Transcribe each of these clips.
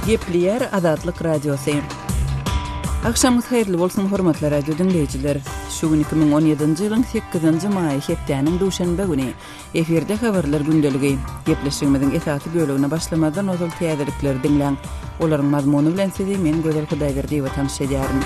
Gepleýär Azatlyk Radiosy. Agşamyňyz haýyrly bolsun, hormatly radio diňleýjiler. Şu gün 2017-nji ýylyň 8-nji maýy hepdäniň duşenbe güni. Efirde habarlar gündeligi. Gepleşigimiziň esasy bölegine başlamazdan ozal täzelikleri diňläň. Olaryň mazmuny bilen sizi men Gözel Hudaýberdiýewa tanyş edýärin.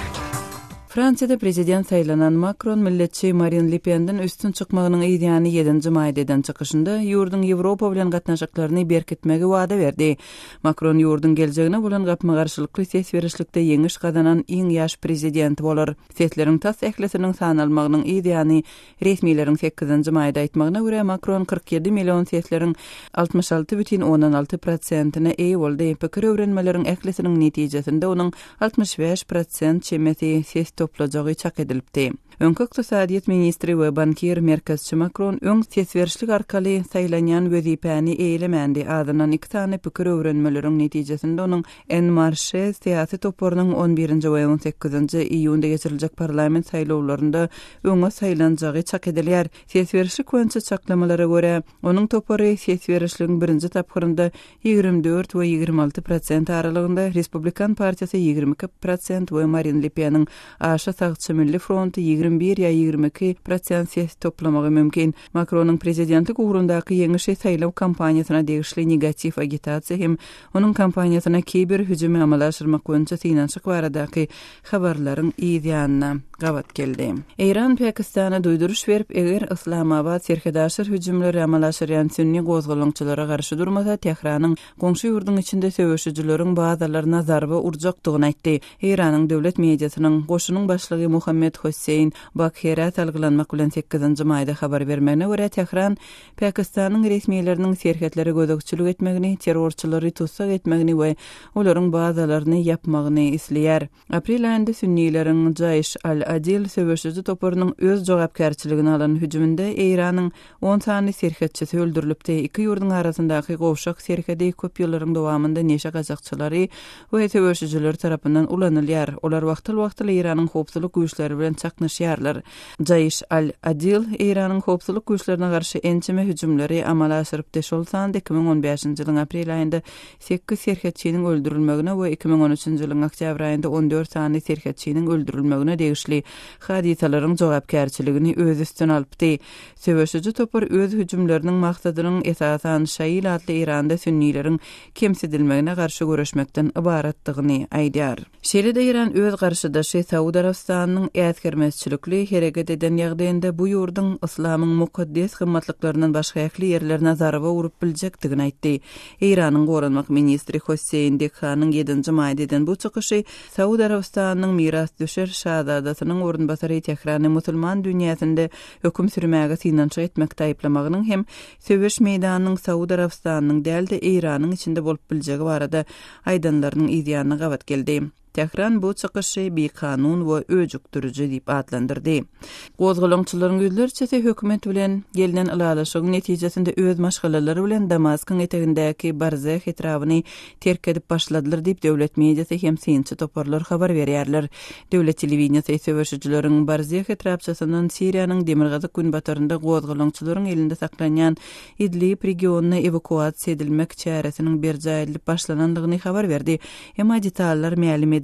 Fransiýada prezident saýlanan Makron milletçi Marin Le Penden üstün çykmagynyň yzýany ýedinji maýda eden çykyşynda ýurduň Ýewropa bilen gatnaşyklaryny berkitmegi wada berdi. Makron ýurduň geljegine bolan gapma-garşylykly ses berişlikde ýeňiş gazanan iň ýaş prezident bolar. Sesleriň tas ählisiniň sanalmagynyň yzýany Resmileriň sekizinji maýda aýtmagyna görä, Makron 47 million sesleriň 66,6 prosentine eýe boldy. Pikir öwrenmeleriň ählisiniň netijesinde onuň 65 prosent çemesi ses toplajagy çak edilipdi. Öňki ykdysadyýet ministri we bankir merkezçi Makron öň ses berişlik arkaly saýlanýan wezipäni eýelemändi. Azyndan iki sany pikir öwrenmeleriň netijesinde onuň En Marche syýasy toparynyň on birinji we on sekizinji iýunda geçiriljek parlament saýlawlarynda öňe saýlanjagy çak edilýär. Ses berişlik boýunça çaklamalara görä, onuň topary ses berişligiň birinji tapgyrynda 24 we 26 prosent aralygynda, Respublikan partiýasy 22 prosent we Marin Le Peniň aşa sagçy Milli fronty 21 ýa 22 prosent ses toplamagy mümkin. Makronyň prezidentlik ugrundaky ýeňişi saýlaw kampaniýasyna degişli negatiw agitasiýa hem Onuň kompaniýasyna kiber hüjümi amala aşyrmak boýunça synanyşyk baradaky habarlaryň yz ýanyna gabat geldi. Eýran Pakistana duýduryş berip, eger Yslamabat serhetaşyr hüjümleri amala aşyrýan sünni gozgalaňçylara garşy durmasa, Tähranyň goňşy ýurduň içinde söweşijileriň bazalaryna zarba urjakdygyny aýtdy. Eýranyň döwlet mediasynyň, goşunyň başlygy Muhammet Hossein Bakherä salgylanmak bilen sekizinji maýda habar bermegine görä, Tähran Pakistanyň resmileriniň serhetlere gözegçilik etmegini, terrorçylary tussag etmegini we olaryň bazalaryny ýapmagyny isleýär. Aprel aýynda sünnileriň Jaýş al-Adil söweşiji toparynyň öz jogapkärçiligine alan hüjüminde Eýranyň on sany serhetçisi öldürilipdi. Iki ýurduň arasyndaky gowşak serhedi köp ýyllaryň dowamynda neşe gaçakçylary we söweşijileri tarapyndan ulanylýar. Olar wagtal-wagtal Eýranyň howpsuzlyk güýçleri bilen çaknyşýarlar. Jaýş al-Adil Eýranyň howpsuzlyk güýçlerine garşy ençeme hüjümleri amala aşyrypdy, şol sanda 2015-nji ýylyň aprel aýynda sekiz serhetçiniň öldürilmegine we 2013-nji ýylyň oktýabr aýynda on dört sany serhetçiniň öldürilmegine degişli hadysalaryň jogapkärçiligini öz üstüne alypdy. Söweşiji topar öz hüjümleriniň maksadynyň esasan şaýy atly Eýranda sünnileriň kemsidilmegine garşy göreşmekden ybaratdygyny aýdýar. Şeýle-de Eýran öz garşydaşy Saud Arabystanynyň äsgermezçilikli hereket eden ýagdaýynda bu ýurduň yslamyň mukaddes gymmatlyklaryndan başga ähli ýerlerine zarba urup biljekdigini aýtdy. Eýranyň goranmak ministri Hosseýn Dekhanyň ýedinji maýda eden bu çykyşy Saud Arabystanynyň mirasdüşer şazadasynyň orunbasary Tährany musulman dünýäsinde höküm sürmäge synanyşyk etmekde aýyplamagynyň hem söweş meýdanynyň Saud Arabystanynyň däl-de Eýranyň içinde bolup biljegi barada aýdanlarynyň yzýanyna gabat geldi. Tähran bu çykyşy bikanun we öjükdiriji diýip atlandyrdy. Gozgalaňçylaryň ýüzlerçesi hökümet bilen gelnen ylalaşygyň netijesinde öz maşgalalary bilen Damaskyň etegindäki Barzeh etrabyny terk edip başladylar diýip, döwlet mediasy hem synçy toparlar habar berýärler. Döwlet telewideniýesi söweşijileriň Barzeh etrapçasyndan Siriýanyň demirgazyk-günbatarynda gozgalaňçylaryň elinde saklanýan Idlib regionyna ewakuasiýa edilmek çäresiniň berjaý edilip başlanandygyny habar berdi, emma detallar mälim edilmedi.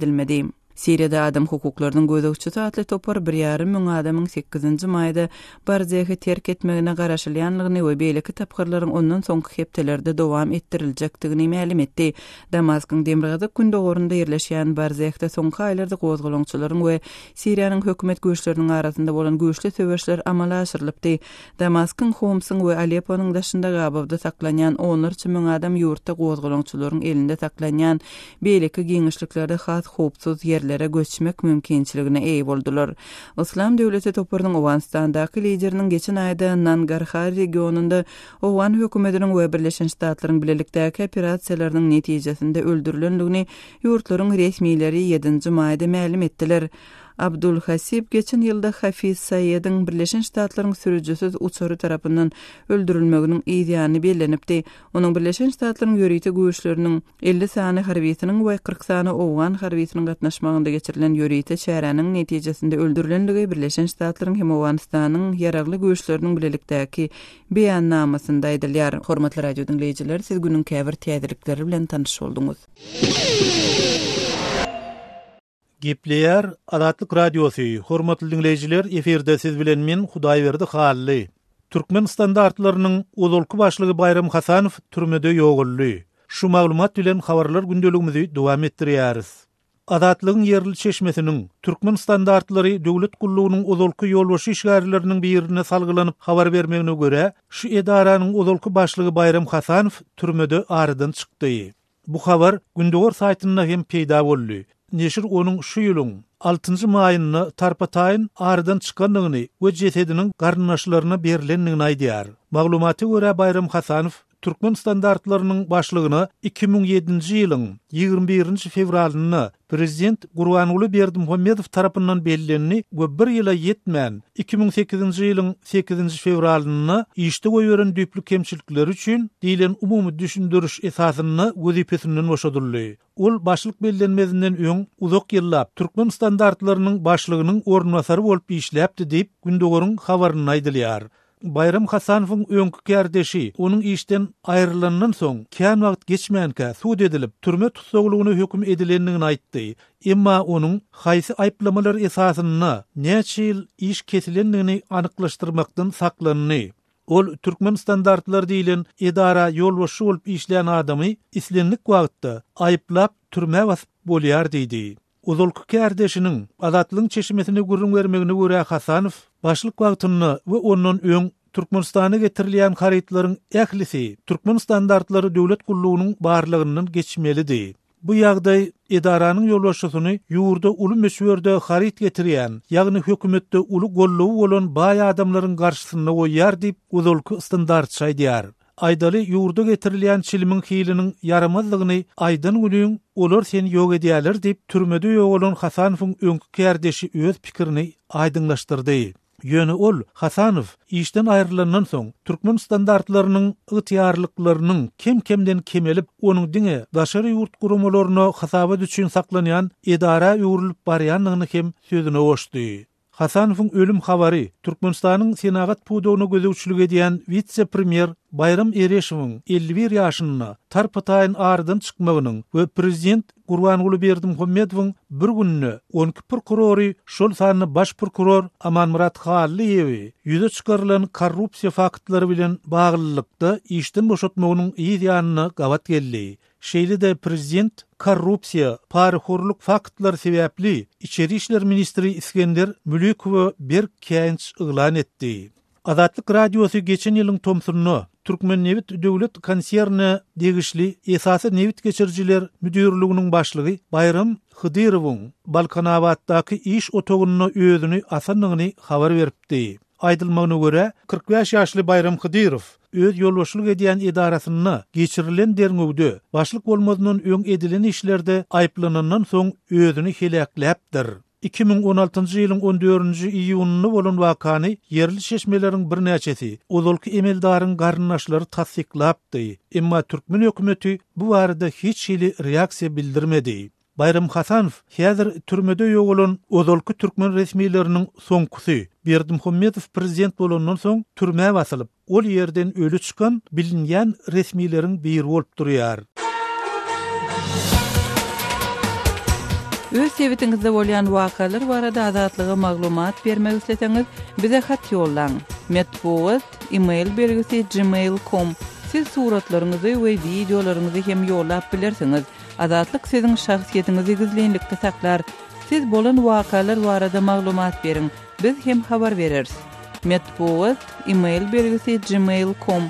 Siriýada adam hukuklarynyň gözegçisi atly topar bir ýarym müň adamyň sekizinji maýda Barzehi terk etmegine garaşylýandygyny we beýleki tapgyrlaryň ondan soňky hepdelerde dowam etdiriljekdigini mälim etdi. Damaskyň demirgazyk-gündogarynda ýerleşýän Barzehde soňky aýlarda gozgalaňçylaryň we Siriýanyň hökümet güýçleriniň arasynda bolan güýçli söweşler amala aşyrylypdy. Damaskyň, Homsyň we Aleponyň daşynda gabawda saklanýan onlarça müň adam ýurtda gozgalaňçylaryň elinde saklanýan beýleki giňişliklerde has howpsuz ýerlere göçmek mümkinçiligine eýe boldular. Yslam döwleti toparynyň Owganystandaky lideriniň geçen aýda Nangarhar regionynda owgan hökümetiniň we Birleşen Ştatlaryň bilelikdäki operasiýalarynyň netijesinde öldürilendigini ýurtlaryň resmileri ýedinji maýda mälim etdiler. Abdul Hasib geçen ýylda Hafiz Saediň Birleşen Ştatlaryň sürüjisiz uçary tarapyndan öldürilmeginiň yz ýany bellenipdi. Onuň Birleşen Ştatlaryň ýörite güýçleriniň 50 sany harbysynyň we 40 sany owgan harbysynyň gatnaşmagynda geçirilen ýörite çäräniň netijesinde öldürilenligi Birleşen Ştatlaryň hem Owganystanyň ýaragly güýçleriniň bilelikdäki beýannamasynda aýdylýar. Hormatly radio diňleýjiler, siz günüň käbir täzelikleri bilen tanyş bolduňyz. Gepleýär Azatlyk Radiosy, Hormatly diňleýjiler, efirde siz bilen men Hudaýberdi Hally. Türkmen standartlarynyň ozalky başlygy Baýram Hasanow türmede ýogaldy. Şu maglumat bilen habarlar gündeligimizi dowam etdirýäris. Azatlygyň ýerli çeşmesiniň Türkmen standartlary döwlet gullugynyň ozalky ýolbaşçy işgärleriniň birine salgylanyp habar bermegine görä, şu edaranyň ozalky başlygy Baýram Hasanow türmede aradan çykdy. Bu habar Gündogar saýtynda hem peýda boldy. Neşir onuň şu ýylyň altynjy maýynda tarpa-taýyn aradan çykandygyny we jesediniň garyndaşlaryna berlendigini aýdýar. Maglumata görä, Baýram Hasanow Türkmen standartlarynyň başlygyna 2007-nji ýylyň 21-nji fewralynda prezident Gurbanguly Berdimuhamedow tarapyndan bellendi we bir ýyla ýetmän, 2008-nji ýylyň sekizinji fewralynda işde goýberen düýpli kemçilikleri üçin diýlen umumy düşündiriş esasynda wezipesinden boşadyldy. Ol başlyk bellenmezinden öň uzak ýyllap Türkmen standartlarynyň başlygynyň orunbasary bolup işläpdi diýip, Gündogaryň habarynda aýdylýar. Baýram Hasanowyň öňki kärdeşi onuň işden aýrylandan soň kän wagt geçmänkä sud edilip, türme tussaglygyna höküm edilendigini aýtdy. Emma onuň haýsy aýyplamalar esasynda näçe ýyl iş kesilendigini anyklaşdyrmakdan saklandy. Ol Türkmen standartlary diýlen edara ýolbaşçy bolup işlän adamy islendik wagtda aýyplap türmä basyp bolýar diýdi. Ozalky kärdeşiniň Azatlygyň çeşmesine gürrüň bermegine görä Hasanow başlyk wagtynda we ondan öň Türkmenistana getirilýän harytlaryň ählisi Türkmen standartlary döwlet gullugynyň barlagyndan geçmelidi. Bu ýagdaý edaranyň ýolbaşçysyny ýurda uly möçberde haryt getirýän, ýagny hökümetde uly goldawy bolan baý adamlaryň garşysynda goýýar diýip, ozalky standartçy aýdýar. Aýdaly, ýurda getirilýän çilimiň hiliniň ýaramazdygyny aýdan günüň olar seni ýok edýäler diýip, türmede ýogalan Hasanowyň öňki kärdeşi öz pikirini aýdyňlaşdyrdy. Ýöne ol, Hasanow, işden aýrylandan soň, türkmen standartlarynyň ygtyýarlyklarynyň kem-kemden kemelip, onuň diňe daşary ýurt guramalaryna hasabat üçin saklanýan edara öwrülip barýandygyny hem sözüne goşdy. Hasanowyň ölüm habary Türkmenistanyň senagat pudagyna gözegçilik edýän wise-premýer Baýram Ereşowyň 51 ýaşynda tarpa-taýyn aradan çykmagynyň we prezident Gurbanguly Berdimuhamedowyň bir günde 12 prokurory, şol sanda baş prokuror Amanmyrat Hallyýewi ýüze çykarylan korrupsiýa faktlary bilen baglylykda işden boşatmagynyň yz ýanyna gabat geldi. Şeýle-de prezident korrupsiýa, parahorluk faktlary sebäpli içeri işler ministri Isgender Mülikowa berk käýinç yglan etdi. Azatlyk Radiosy geçen ýylyň tomsunda Türkmennebit döwlet konsernine degişli esasy nebit geçirijiler müdirliginiň başlygy Baýram Hydyrowyň Balkanabatdaky iş otagynda özüni asandygyny habar beripdi. Aýdylmagyna görä, 45 ýaşly Baýram Hydyrow öz ýolbaşçylyk edýän edarasynda geçirilen derňewde başlyk bolmazyndan öň edilen işlerde aýyplanandan soň özüni heläkläpdir. 2016-njy ýylyň on dördünji iýunynda bolan wakany ýerli çeşmeleriň birnäçesi, ozalky emeldaryň garyndaşlary tassyklapdy, emma türkmen hökümeti bu barada hiç hili reaksiýa bildirmedi. Baýram Hasanow häzir türmede ýogalan ozalky türkmen resmileriniň soňkusy. Berdimuhamedow prezident bolandan soň türmä basylyp, ol ýerden öli çykan bilinýän resmileriň biri bolup durýar. Öz sebitiňizde bolýan wakalar barada Azatlyga maglumat bermek isleseňiz, bize hat ýollaň. Metbugat, e-mail belgisi gmail com. Siz suratlaryňyzy we wideolaryňyzy hem ýollap bilersiňiz. Azatlyk siziň şahsyýetiňizi gizlinlikde saklar. Siz bolan wakalar barada maglumat beriň, biz hem habar bereris. Metbugat, e-mail belgisi gmail com.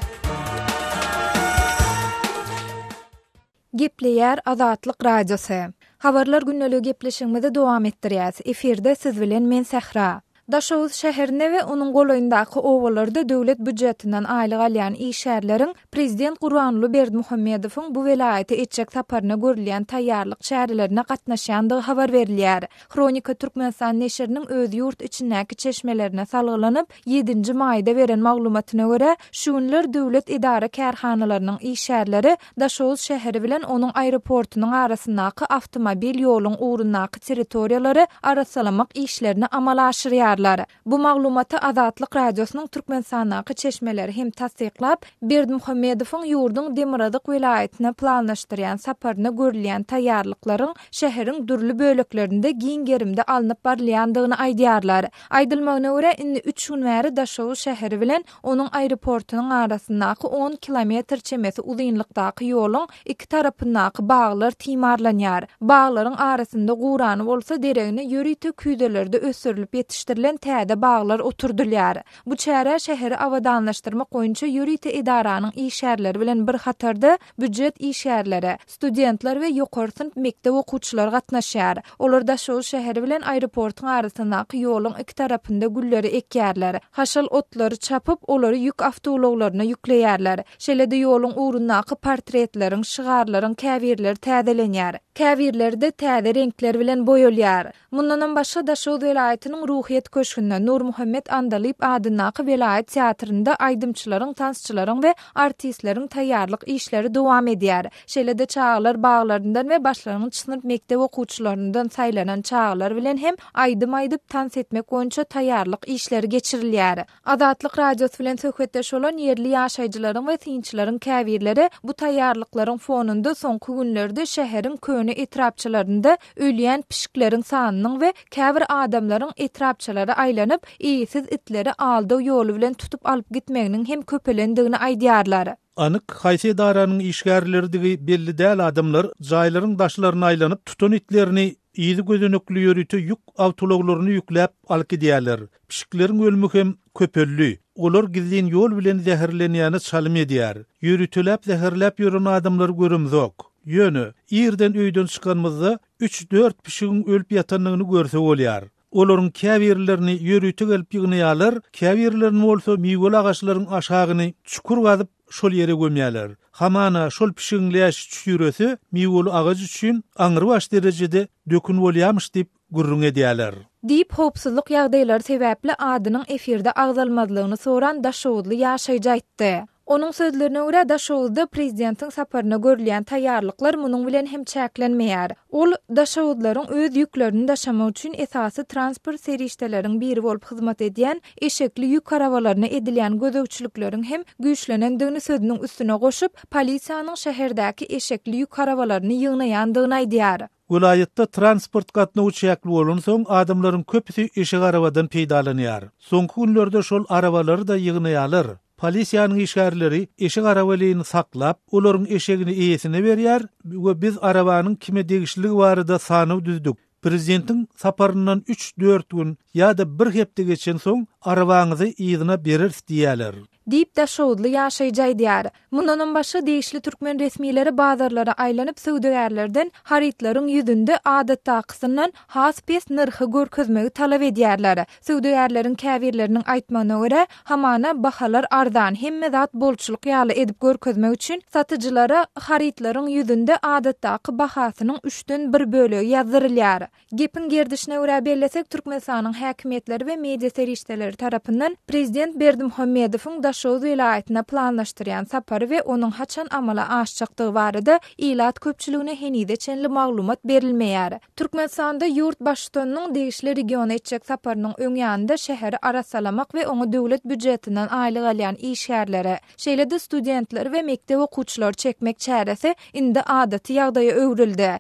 Gepleýär Azatlyk Radiosy. Habarlar gündeligi gepleşigimizi dowam etdirýäs. Efirde siz bilen men Sähra. Daşoguz şäherinde we onuň golaýyndaky obalarda döwlet býujetinden aýlyk alýan işgärleriň prezident Gurbanguly Berdimuhamedowyň bu welaýata etjek saparyna görülýän taýýarlyk çärelerine gatnaşýandygy habar berilýär. Hronika Türkmenistan neşiriniň öz ýurt içindäki çeşmelerine salgylanyp, ýedinji maýda beren maglumatyna görä, şu günler döwlet edara-kärhanalarynyň işgärleri Daşoguz şäheri bilen onuň aeroportunyň arasyndaky awtomobil ýoluň ugrundaky territoriýalary arassalamak işlerini amala aşyrýarlar. Bu maglumaty Azatlyk Radiosynyň Türkmenistandaky çeşmeleri hem tassyklap, Berdimuhamedowyň ýurduň demirgazyk welaýatyna planlaşdyrýan saparyna görülýän taýýarlyklaryň şäheriň dürli böleklerinde giň gerimde alnyp barylýandygyny aýdýarlar. Aýdylmagyna görä, indi üç gün bäri Daşoguz şäheri bilen onuň aeroportunyň arasyndaky on kilometr çemesi uzynlykdaky ýoluň iki tarapyndaky baglar timarlanýar. Baglaryň arasynda gurany bolsa deregine ýörite küýzelerde ösdürilip ýetişdirilen täze baglar oturdylýar. Bu çärä şäheri abadanlaşdyrmak boýunça ýörite edaranyň işgärleri bilen bir hatarda býujet işgärleri, Studentler we ýokary synp mekdep okuwçylary gatnaşýar. Olar Daşoguz şäheri bilen aeroportuň arasyndaky ýoluň iki tarapynda gülleri ekýärler. Haşal otlary çapyp, olary ýük awtoulaglaryna ýükleýärler. Şeýle-de ýoluň ugrundaky portretleriň, şygarlaryň käbirleri täzelenýär. Käbirleri-de täze reňkler bilen boýalýar. Mundanam başga Daşoguz welaýatynyň Ruhyýet köşgünde, Nurmuhammet Andalyp adyndaky welaýat teatrynda aýdymçylaryň, tansçylaryň we artistleriň taýýarlyk işleri dowam edýär. Şeýle-de çagalar baglaryndan we başlangyç synp mekdep okuwçylaryndan saýlanan çagalar bilen hem aýdym aýdyp, tans etmek boýunça taýýarlyk işleri geçirilýär. Azatlyk Radiosy bilen söhbetdeş bolan ýerli ýaşaýjylaryň we synçylaryň käbirleri bu taýýarlyklaryň fonunda soňky günlerde şäheriň köne etrapçalarynda ölýän pişikleriň sanynyň we käbir adamlaryň etrapçalara aýlanyp, eýesiz itleri aldaw ýoly bilen tutup alyp gitmeginiň hem köpelendigini aýdýarlar. Anyk haýsy edaranyň işgärleridigi belli däl adamlar jaýlaryň daşlaryna aýlanyp, tutan itlerini yzy gözenekli ýörite ýük awtoulaglaryna ýükläp alyp gidýärler. Pişikleriň ölümi hem köpeldi. Olar gizlin ýol bilen zäherlenýäne çalym edýär. Ýöriteläp zäherläp ýören adamlary göremzok. Ýöne, irden öýden çykanymyzda üç-dört pişigiň ölüp ýatanyny görse bolýar. Olaryň käbirlerini ýörite gelip ýygnaýarlar, käbirlerini bolsa miweli agaçlaryň aşagyny çukur gazyp, şol ýere gömýärler. Hamana, şol pişigiň läşi çüýrese, miweli agaç üçin aňrybaş derejede dökün bolýarmyş diýip gürrüň edýärler. Diýip, howpsuzlyk ýagdaýlary sebäpli adynyň efirde agzalmazlygyny soran daşoguzly ýaşaýjy aýtdy. Onuň sözlerine görä, Daşoguzda prezidentiň saparyna görülýän taýýarlyklar munuň bilen hem çäklenmeýär. Ol, daşoguzlaryň öz ýüklerini daşamak üçin esasy transport serişdeleriň biri bolup hyzmat edýän eşekli ýük arabalaryna edilýän gözegçilikleriň hem güýçlenendigini sözüniň üstüne goşup, polisiýanyň şäherdäki eşekli ýük arabalaryny ýygnaýandygyny aýdýar. Welaýatda transport gatnawy çäkli bolansoň, adamlaryň köpüsi eşek arabadan peýdalanýar. Soňky günlerde şol arabalary-da ýygnaýarlar. Polisiýanyň işgärleri eşek arabalyny saklap, olaryň eşegini eýesine berýär we biz arabanyň kime degişliligi barada sanaw düzdük. Prezidentiň saparyndan üç-dört gün ýa-da bir hepde geçensoň, arabaňyzy yzyna bereris diýýärler. Diýip, daşoguzly ýaşaýjy aýdýar. Mundanam başga, degişli türkmen resmileri bazarlara aýlanyp, söwdagärlerden harytlaryň ýüzünde adatdakysyndan has pes nyrhy görkezmegi talap edýärler. Söwdagärleriň käbirleriniň aýtmagyna görä, hamana bahalar arzan, hemme zat bolçulyk ýaly edip görkezmek üçin, satyjylara harytlaryň ýüzünde adatdaky bahasynyň üçden bir bölegi ýazdyrylýar. Gepiň gerdişine görä bellesek, Türkmenistanyň häkimiýetleri we media serişdeleri tarapyndan prezident Berdimuhamedowyň Daşoguz welaýatyna planlaşdyrýan sapary we onuň haçan amala aşjakdygy barada ilat köpçüligine henize çenli maglumat berilmeýär. Türkmenistanda ýurt Baştutanynyň degişli regiona etjek saparynyň öň ýanynda şäheri arassalamak we oňa döwlet býujetinden aýlyk alýan işgärleri, şeýle-de studentleri we mekdep okuwçylary çekmek çäresi indi adaty ýagdaýa öwrüldi.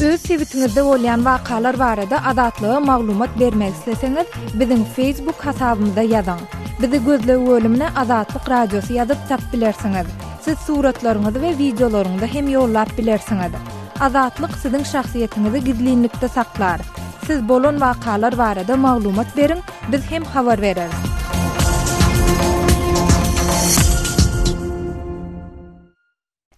Öz sebitiňizde bolýan wakalar barada Azatlyga maglumat bermek isleseňiz, biziň Facebook hasabymyza ýazyň. Bizi gözleg bölümine Azatlyk Radiosy ýazyp tapyp bilersiňiz. Siz suratlaryňyzy we wideolaryňyzy hem ýollap bilersiňiz. Azatlyk siziň şahsyýetiňizi gizlinlikde saklar. Siz bolan wakalar barada maglumat beriň, biz hem habar bereris.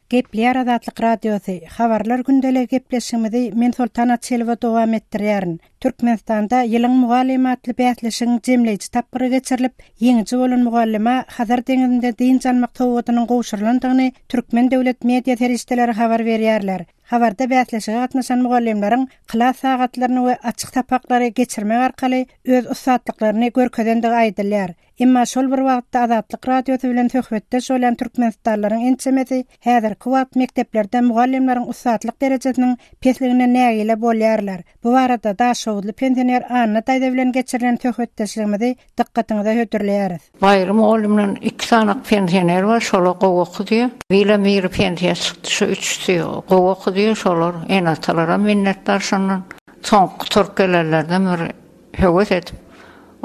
Gepleýär Azatlyk Radiosy, Habarlar gündeligi gepleşigimizi men Soltan Açylowa dowam etdirýärin. Türkmenistanda Ýylyň mugallymy atly bäsleşigiň jemleýji tapgyry geçirilip, ýeňiji bolan mugallyma Hazar deňzinde dynç almak sowgadynyň gowşurylandygyny türkmen döwlet media serişdeleri habar berýärler. Habarda bäsleşige gatnaşan mugallymlaryň klas sagatlaryny we açyk sapaklary geçirmek arkaly öz ussatlyklaryny görkezendigi aýdylýar. Emma şol bir wagtda Azatlyk Radiosy bilen söhbetdeş bolýan türkmenistanlylaryň ençemesi häzirki wagt mekdeplerde mugallymlaryň ussatlyk derejesiniň pesliginden nägile bolýarlar. Bu barada daşhowuzly pensioner Anna daýza bilen geçirilen söhbetdeşligimizi dykgatyňyza hödürleýäris. Baýry mugallymdan iki sanak pensioner bar, şolar gowy okudýar. Birem biri pensiýa çykdy, şu üçüsi gowy okudýar, şolar ene-atalaram minnetdar şondan. Soňky gutaryp gelenlerden bir Höwes edip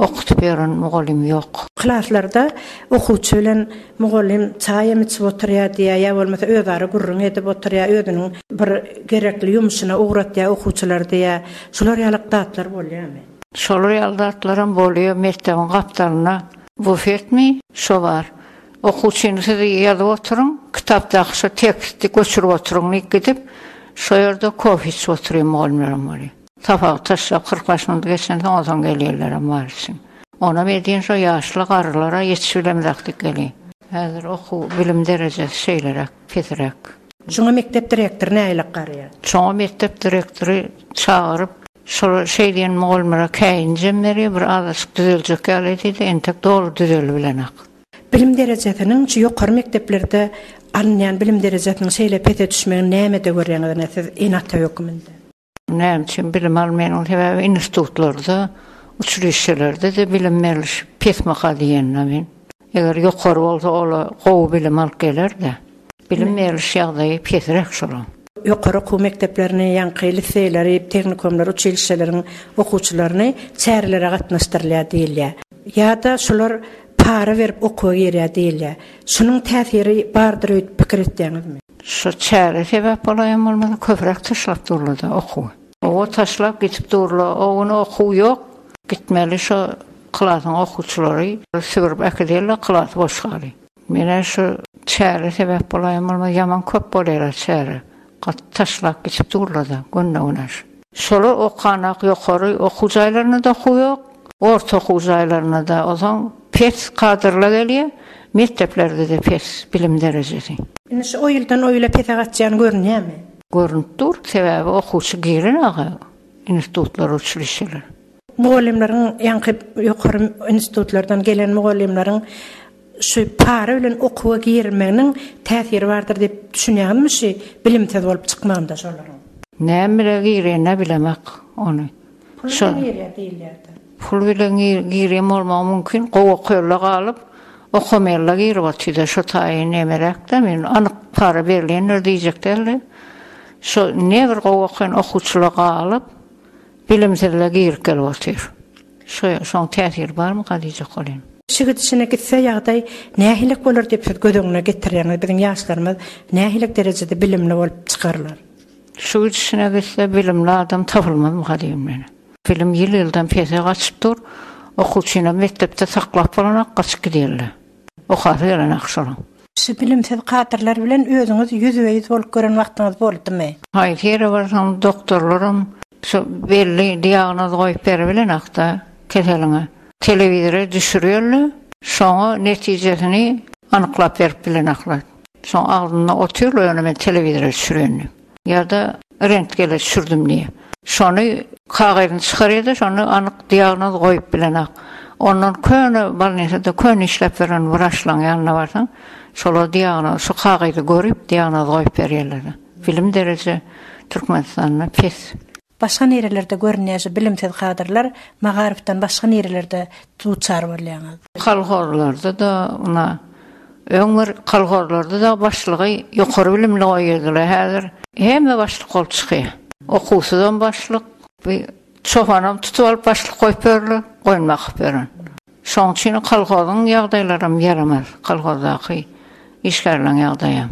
okudyp ýören mugallym ýok. Klaslarda okuwçy bilen mugallym çaýam içip oturýar diýýär, ýa bolmasa özara gürrüň edip oturýar, özüniň bir gerekli ýumşuna ugratýar okuwçylary diýýär. Şular ýalyk zatlar bolýarmy? Şolar ýaly zatlaram bolýar, mekdebiň gapdalynda bufetmi, şo bar. Okuwçyny siz ýazyp oturyň, kitapdaky şo teksti göçürip oturyň diýip gidip, şo ýerde kofe içip oturýar mugallymlaram bolýar. Sapagy taşlap 45 minut geçensoň onsoň gelýänlerem bar üçin. Onam edýän şo ýaşly garrylara ýetişip bilemzok diýip gelýän. Häzir okuw bilim derejesi şeýleräk, pesräk. Şuňa mekdep direktory nähili garaýar? Şoňa mekdep direktory çagyryp, şol şeý diýen mugallymlara käýinjem berýär, bir azajyk düzeljek ýaly edýär-de, entek doly düzelibilenak. Bilim derejesiniň şu ýokary mekdeplerde alynýan bilim derejesiniň şeýle pese düşmegini nämede görýäňiz ine siz ene-ata höküminde? Näme üçin bilim almaýanyň sebäbi institutlarda, uçilişşelerde-de bilim berliş pesmika diýenine men. Eger ýokary bolsa ola gowy bilim alyp geler-de. Bilim berliş ýagdaýy pesräk şolaň. Ýokary okuw mekdeplerini, ýaňky liseýleri, tehnikumlary, uçilişşeleriň okuwçylaryny çärelere gatnaşdyrylýar diýilýär. Ýa-da şular para berip okuwa girýär diýilýär. Şunuň täsiri bardyr öýdüp pikir etýäňizmi? Şu çäre sebäp bolaýan bolmasa köpräk taşlap durlada okuwy. Owa taşlap gidip durla o gün okuw ýok gitmeli şo klasyň okuwçylary sübürip äkidýärler klasy boş galy. Menä şu çäre sebäp bolaýan bolmasa ýaman köp bolýara çäre gaty taşlap gidip durlada günde güne şu. Şolar okanak ýokary okuw jaýlarynda-da okuw ýok, orta okuw jaýlarynda-da. Onsoň pes kadrlar gelýär, mekdeplerde-de pes bilim derejesi. Indi şu o ýyldan o ýyla pese gaçýan görünýärmi? Görünip dur, sebäbi okuwçy girenok-a institutlara, uçilişşelere. Mugallymlaryň ýaňky ýokary institutlardan gelen mugallymlaryň şu para bilen okuwa girilmeginiň täsiri bardyr diýip düşünýäňizmi şu bilimsiz bolup çykmagynda şolaryň? Näme bile girenä bilemak ony. Pul bilen girýär diýilýärdi. Pul bilen girýän bolmagy mümkin. Gowy okaýanlar galyp, okamaýanlar girip otyda. Şo taýy nemeräkde men anyk para berlendir diýjek däldi. Şo nebir gowy okaýan okuwçylar galyp, Bilimsizlige girip gelip otyr. Şo şoň täsiri barmyka diýjek bolýan. Şu gidişine gitse ýagdaý nähilek bolar diýip siz göz öňüne getirýäňiz biziň ýaşlarymyz nähilek derejede bilimli bolup çykarlar. Şu gidişine gitse bilimli adam tapylmazmyka diýen men. Bilim ýyl ýyldan pese gaçyp dur. Okuwçynam mekdepde saklap bolanok gaçyp gidýärler. Okasy gelenok şolaň. Şu bilimsiz kadrlar bilen özüňiz ýüzbe-ýüz bolup gören wagtyňyz boldumy? Haýsy ýere barsaň doktorlaram şu belli diagnoz goýup beribilenokda keseliňe. Telewizora düşürýärler, şoňa netijesini anyklap berip bilenoklar. Şoň agzynda otyrlar ýöne men telewizora düşürýän diýip. Ýa-da rentgene düşürdim diýýär. Şony kagyzyny çykarýar-da, şony anyk diagnoz goýup bilenok. Ondan köne bolnisada köne işläp ýören wraçlaryň ýanyna barsaň, şolar diagnoz, şu kagyzy görüp diagnoz goýup berýärler. Bilim dereje Türkmenistanda pes. Başga nirelerde görünýär şu bilimsiz kadrlar, magaryfdan başga nirelerde duçar bolýaňyz? Kolhozlarda-da ynha, öň bir kolhozlarda-da başlygy ýokary bilimli goýýardylar, häzir hemme başlyk bolup çykýar. Okuwsyzam başlyk, bir çopanam tutup alyp başlyk goýup ýörler, goýun bakyp ýören. Şoň üçin kolhozyň ýagdaýlaram ýaramaz, kolhozdaky işgärleň ýagdaýam.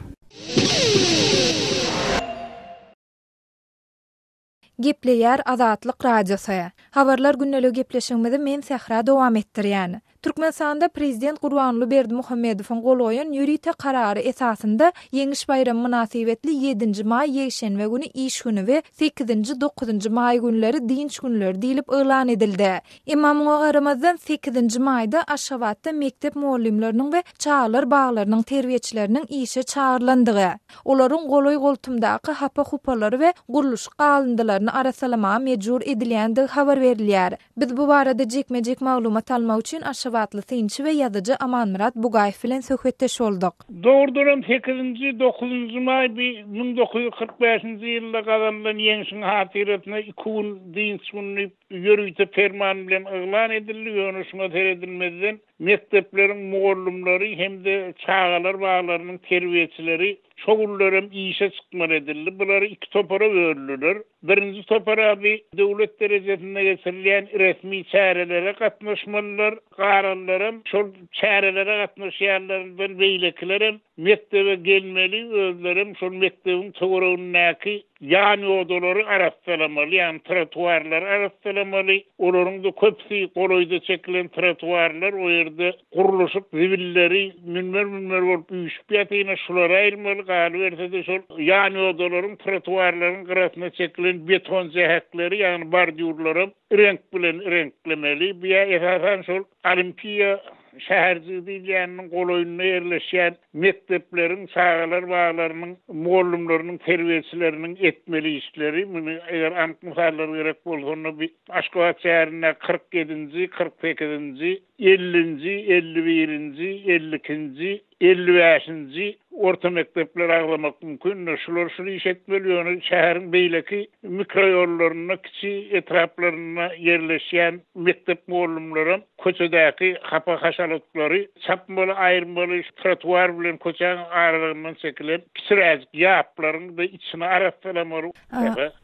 Gepleýär Azatlyk Radiosy. Habarlar gündeligi gepleşigimizi men Sähra dowam etdirýän. Türkmenistanda Prezident Gurbanguly Berdimuhamedowyň gol goýan ýörite karary esasynda Ýeňiş baýramy mynasybetli ýedinji maý ýekşenbe güni iş güni we sekizinji, dokuzynjy maý günleri dynç günleri diýlip yglan edildi. Emma muňa garamazdan, sekizinji maýda Aşgabatda mekdep mugallymlarynyň we çagalar baglarynyň terbiýeçileriniň işe çagyrylandygy, olaryň golaý-goltumdaky hapa-hupalary we gurluşyk galyndylaryny arassalamaga mejbur edilýändigi habar berilýär. Biz bu barada jikme-jik maglumat almak üçin aşgabatly synçy we ýazyjy Amanmyrat Bugaýew bilen söhbetdeş bolduk. Dogrudanam sekizinji, dokuzynjy maý bi 1945-nji ýylda gazanylan ýeňşiň hatyrasyna iki gün dynç güni diýip ýörite perman bilen yglan edildi, ýöne şuňa seredilmezden mekdepleriň mugallymlary hem-de çagalar baglarynyň terbiýeçileri Şo günlerem işe çykmaly edildi. Bulary iki topara böldüler. Birinji topara bi döwlet derejesinde geçirilýän resmi çärelere gatnaşmalylar. Galanlaram şol çärelere gatnaşýanlardan beýlekilerem mekdebe gelmeli, özlerem şol mekdebiň töweregindäki Ýan ýodalary arassalamaly, ýagny trotuarlary arassalamaly. Olaryň-da köpüsi golaýda çekilen trotuarlar, o ýerde gurluşyk zibilleri münber-münber bolup üýşüp ýatyna, şulary aýyrmaly, galyberse-de şol ýan ýodalaryň, trotuarlaryň gyrasyna çekilen beton jähekleri, ýagny bordýurlaram reňk bilen reňklemeli. Bu ýa esasan şol Olimpiýa şäherjigi diýilýäniniň golaýynda ýerleşýän mekdepleriň, çagalar baglarynyň mugallymlarynyň, terbiýeçileriniň etmeli işleri. Muny eger anyk mysallar gerek bolsa, onda bi Aşgabat şäherinde 47-nji, 48-nji, 50-nji, 51-nji, 52-nji, 55-nji orta mekdepleri agzamak mümkin. Ine, şular şul iş etmeli, ýöne şäheriň beýleki mikroýollarynda, kiçi etraplarynda ýerleşýän mekdep mugallymlaram köçedäki hapa-haşalatlary çapmaly, aýyrmaly, trotuar bilen köçäň aralygyndan çekilen kiçiräjik ýaplaryň-da içini arassalamaly.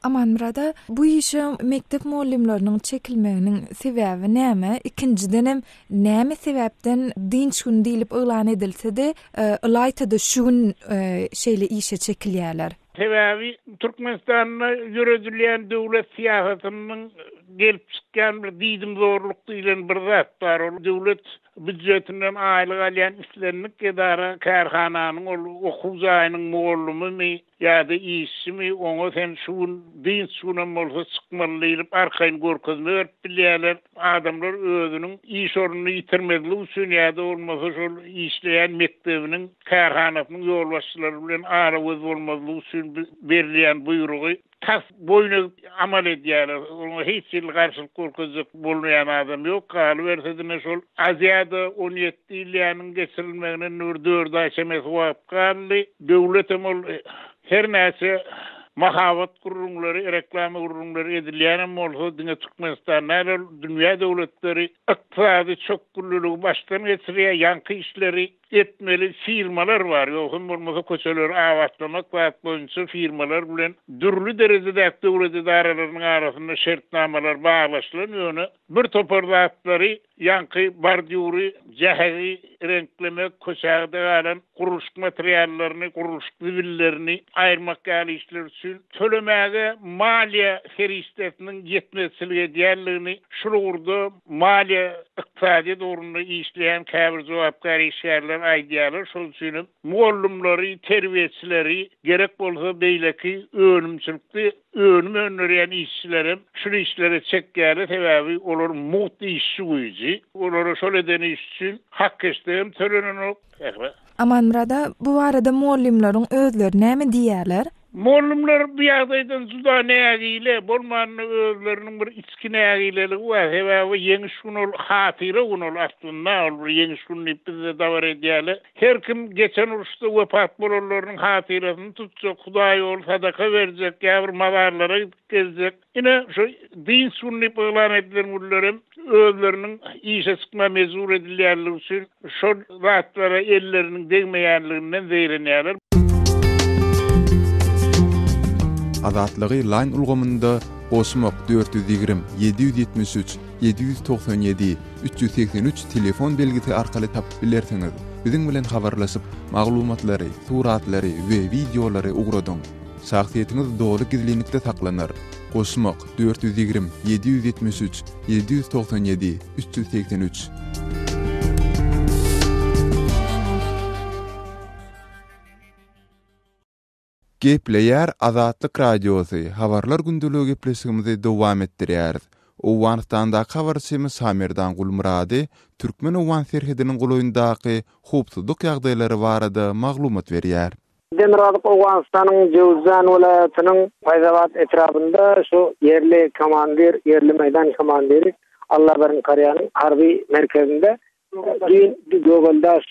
Amanmyrada, bu işe mekdep mugallymlarynyň çekilmeginiň sebäbi näme? Ikinjidenem, Näme sebäpden dynç güni diýlip yglan edilse-de, ylaýta-da şu gün şeýle işe çekilýärler? Sebäbi Türkmenistanda ýöredilýän döwlet syýasatynyň gelip çykýan bir diýdimzorluk diýlen bir zat bar. Ol döwlet býujetinden aýlyk alýan islendik edara, kärhananyň ol okuw jaýynyň mugallymymy, Ýa-da işçimi, oňa sen şu gün dynç günem bolsa çykmaly diýlip arkaýyn görkezme berip bilýärler. Adamlar özüniň iş ornuny ýitirmezlik üçin ýa-da bolmasa şol işleýän mekdebiniň, kärhanasynyň ýolbaşçylary bilen ara-göz bolmazlyk üçin berilýän buýrugy tas boýun egip amal edýärler. Oňa hiç hili garşylyk görkezjek bolmaýan adam ýok. Galyberse-de şol Aziada 17 diýilýäniň geçirilmegine indi bir dört aý çemesi wagt galdy. Döwletem ol her näçe mahabat gürrüňleri, reklama gürrüňleri edilýänem bolsa, diňe Türkmenistan däl, ol dünýä döwletleri ykdysady çökgünliligi başdan geçirýär, ýaňky işleri etmeli firmalar bar, ýogsam bolmasa köçeleri abatlamak zat boýunça firmalar bilen dürli derejedäki döwlet edaralarynyň arasynda şertnamalar baglaşylan, ýöne bir topar zatlary Ýaňky bordýury, jähegi reňklemek, köçägde galan gurluşyk materiallaryny, gurluşyk zibillerini aýyrmak ýaly işler üçin tölemäge maliýe serişdesiniň ýetmezçilik edýändigini şul ugurda maliýe, ykdysadyýet ugrunda işleýän käbir jogapkär işgärler aýdýarlar. Şol üçin hem mugallymlary, terbiýeçileri, gerek bolsa beýleki önümçilikde Önüm öndürýän işçilerem şul işlere çekýärler, sebäbi olar mugt işçi güýji. Olara şol eden işi üçin hak-heşdegem tölenenok. Amanmyrada, bu barada mugallymlaryň özleri näme diýýärler? Mugallymlar bu ýagdaýdan juda nägile, bolmanda özleriniň bir içki nägileligi bar. Sebäbi Ýeňiş güni ol hatyra güni ol aslynda, ol bir Ýeňiş güni diýip bizde dabara edýärler. Her kim geçen uruşda wepat bolanlarynyň hatyrasyny tutjak, hudaýýoly sadaka berjek, ýa bir mazarlara gidip gezjek. Ine, şu dynç güni diýip yglan edilen günlerem özleriniň işe çykma mejbur edilýänligi üçin şol zatlara elleriniň degmeýänliginden zeýrenýärler. Azatlygy Line ulgamynda goşmak 420 773 797 383 telefon belgisi arkaly tapyp bilersiňiz. Biziň bilen habarlaşyp, maglumatlary, suratlary we wideolary ugradyň. Şahsyýetiňiz doly gizlinlikde saklanar. Goşmak, 420 773 797 383. Gepleýär Azatlyk Radiosy, Habarlar gündeligi gepleşigimizi dowam etdirýäris. Owganystandaky habarçymyz Şamerdan Gulmyrady türkmen-owgan serhediniň golaýyndaky howpsuzlyk ýagdaýlary barada maglumat berýär. Demirgazyk Owganystanyň Jöwüzjan welaýatynyň Faýzabat etrabynda şu ýerli komandir, ýerli meýdan komandiri Allaberdi Karýanyň harby merkezinde düýn Gögeldaş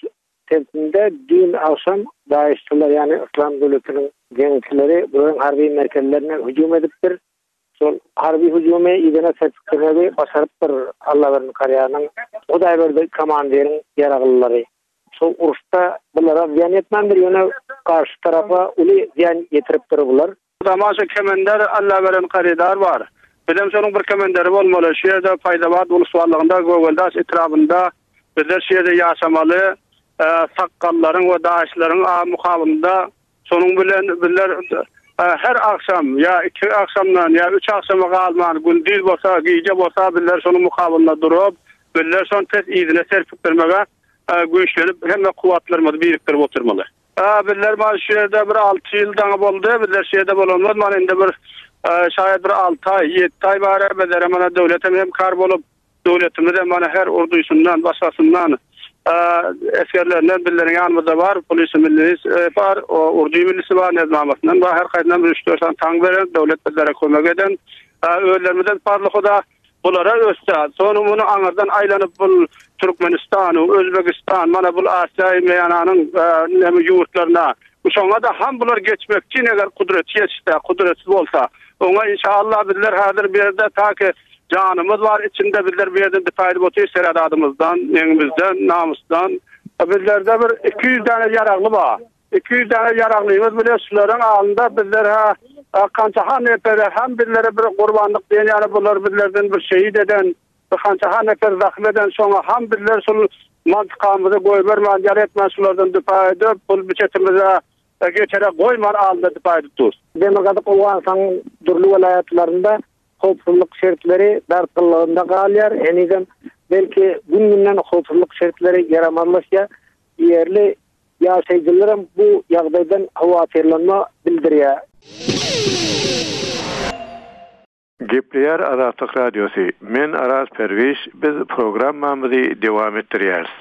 sebitinde düýn agşam daişçiler, ýagny Yslam döwletiniň jeňçileri bularyň harby merkezlerine hüjüm edipdir. Şol harby hüjümi yzyna serpikdirmegi başarypdyr Allaberdi Karýanyň Hudaýberdi komandiriň ýaraglylary. Şol uruşda bulara zyýan ýetmändir, ýöne garşy tarapa uly zyýan ýetiripdir bular. Damaşa kemender Allaberen Karidar bar. Bizem şonuň bir kemenderi bolmaly. Şu ýerde Paýzabat wlyswallygynda Gögeldaş etrabynda bizler şu ýerde ýaşamaly. Sakgallaryň we daşlaryň mukabylynda şonuň bilen bizler her agşam ýa iki agşamdan ýa üç agşama galman gündiz bolsa gije bolsa bizler şonuň mukabylynda durup bizler şony tez yzyna serpikdirmege güýçlenip hemme kuwwatlarymyzy birikdirip oturmaly. Bizler mana şu ýerde bir alty ýyl daňy boldy. Bizler şu ýerde bolanymyz mana indi bir şaýat bir alty aý, ýedi aý bar. Bizlere mana döwlet hem hemkar bolup, döwletimiz hem mana her urdusyndan, başgasyndan esgerlerinden bizleriň ýanymyzda bar. Polisiýa millis bar, urdu millisi bar, neznamasyndan bar. Her gaýsyndan bir üç-dört sany tank beren, döwlet bizlere kömek eden. Özlerimizden pazly huda. Bulara ösde, soň muny aňyrdan aýlanyp bul Türkmenistan, Özbegistan, mana bul Asiýa meýananyň näme ýurtlaryna. Şoňa da ham bular geçmekçi eger kudreti ýetişse, kudretsiz bolsa. Oňa inşallah bizler häzir bu ýerde ta ki janymyz bar içinde bizler bu ýerden dipa edip otyrys seredadymyzdan, neňimizden, namysdan. Bizlerde bir 200 däne ýaragly bar. 200 däne ýaraglymyz bile şularyň alynda bizler hä kança nepere hem bizlere bir gurbanlyk diýen ýaly bular bizlerden bir şehit eden bir kança nefer zahm eden şoňa hem bizler şul mantykamyzy goýbermän ýar etmän şulardan dipa edip bul biçetimize geçere goýman alynda dipa edip dur. Demirgazyk Owganystanyň dürli welaýatlarynda howpsuzlyk şertleri dartgynlygynda galýar. Henizem belki gün-günden howpsuzlyk şertleri ýaramazlaşýar. Ýerli Ýaşaýjylaram bu ýagdaýdan howatyrlanma bildirýär. Gepleýär Azatlyk Radiosy, Men Araz Perwiş, biz programmamyzy dowam etdirýäris.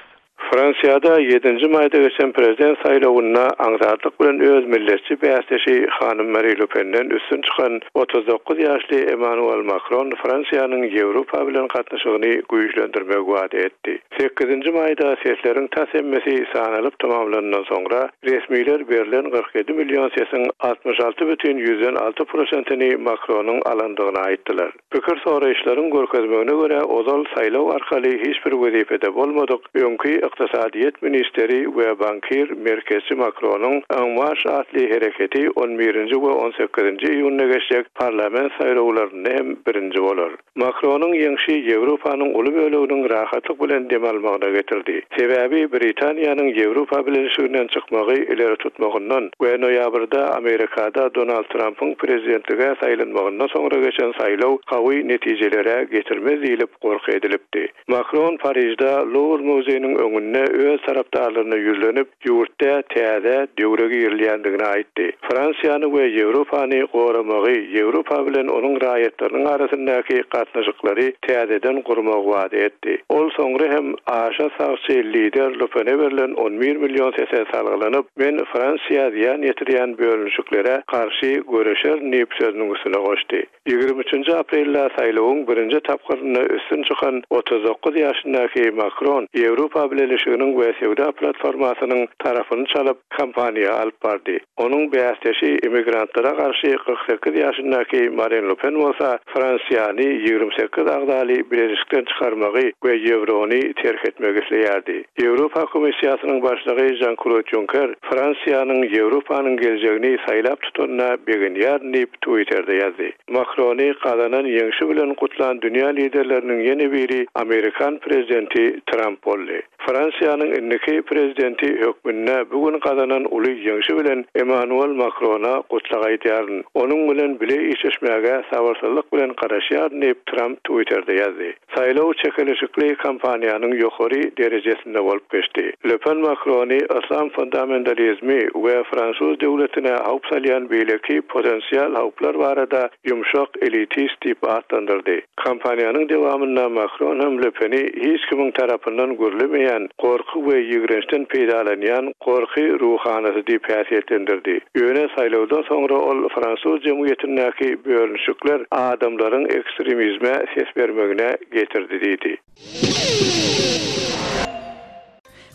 Fransiýada ýedinji maýda geçen prezident saýlawynda aňsatlyk bilen öz milletçi bäsdeşi hanym Mari Le Penden üstün çykan 39 ýaşly Emmanuel Makron Fransiýanyň Ýewropa bilen gatnaşygyny güýçlendirmegi wada etdi. Sekizinji maýda sesleriň tas hemmesi sanalyp tamamlanandan soňra, resmiler berlen 47 million sesiň 66 bütin ýüzden alty prosentini Makronyň alandygyny aýtdylar. Pikir soraýyşlaryň görkezmegine görä, ozal saýlaw arkaly hiç bir wezipede bolmadyk öňki ykdysadyýet ministri we bankir merkezçi Makronyň En Marş atly hereketi on birinji we on sekizinji iýunda geçjek parlament saýlawlarynda hem birinji bolar. Makronyň ýeňşi Ýewropanyň uly böleginiň rahatlyk bilen dem almagyna getirdi. Sebäbi Britaniýanyň Ýewropa Bileleşiginden çykmagy ileri tutmagyndan we noýabrda Amerikada Donald Trampyň prezidentlige saýlanmagyndan soňra geçen saýlaw gawy netijelere getirmez diýlip gorky edilipdi. Makron Parižde Luwr muzeýiniň öňünde öz tarapdarlaryna ýüzlenip, ýurtda täze döwre girilýändigini aýtdy. Fransiýany we Ýewropany goramagy, Ýewropa bilen onuň raýatlarynyň arasyndaky gatnaşyklary täzeden gurmagy wada etdi. Ol soňra hem aşa sagçy lider Le Pene berlen 11 million sese salgylanyp, Men Fransiýa zyýan ýetirýän bölünişiklere garşy göreşerin diýip sözüniň üstüne goşdy. 23 aprelde saýlawyň birinji tapgyrynda üstün çykan 39 ýaşyndaky Makron Ýewropa Bileleşiginiň we söwda platformasynyň tarapyny çalyp, kampaniýa alyp bardy. Onuň bäsdeşi immigrantlara garşy 48 ýaşyndaky Marin Le Pen bolsa Fransiýany 28 agzaly bileleşikden çykarmagy we ýewrony terk etmegi isleýärdi. Ýewropa Komissiýasynyň başlygy Žan-Klod Ýunker Fransiýanyň Ýewropanyň geljegini saýlap tutanyna begenýärin diýip, Twitterde ýazdy. Makrony gazanan ýeňşi bilen gutlan dünýä liderleriniň ýene biri amerikan prezidenti Tramp boldy. Fransiýanyň indiki Prezidenti hökmünde bu gün gazanan uly ýeňşi bilen Emmanuel Makrona gutlag aýdýaryn. Onuň bilen bile işleşmäge sabyrsyzlyk bilen garaşýaryn diýip, Tramp Twitterde ýazdy. Saýlaw çekeleşikli kampaniýanyň ýokary derejesinde bolup geçdi. Le Pen Makrony yslam fundamentalizmi we fransuz döwletine howp salýan beýleki potensial howplar barada ýumşak elitist diýip atlandyrdy. Kampaniýanyň dowamynda Makron hem Le Peni hiç kimiň tarapyndan gürlemeýän, gorky we ýigrençden peýdalanýan gorky ruhanysy diýip häsiýetlendirdi. Ýöne saýlawdan soňra ol fransuz jemgyýetindäki bölünişikler adamlaryň ekstremizme ses bermegine getirdi diýdi.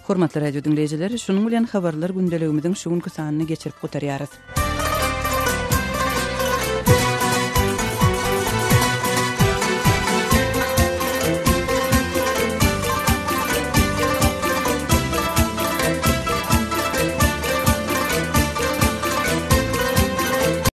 Hormatly radio diňleýjiler, şunuň bilen habarlar gündeligimiziň şu günki sanyny geçirip gutarýarys.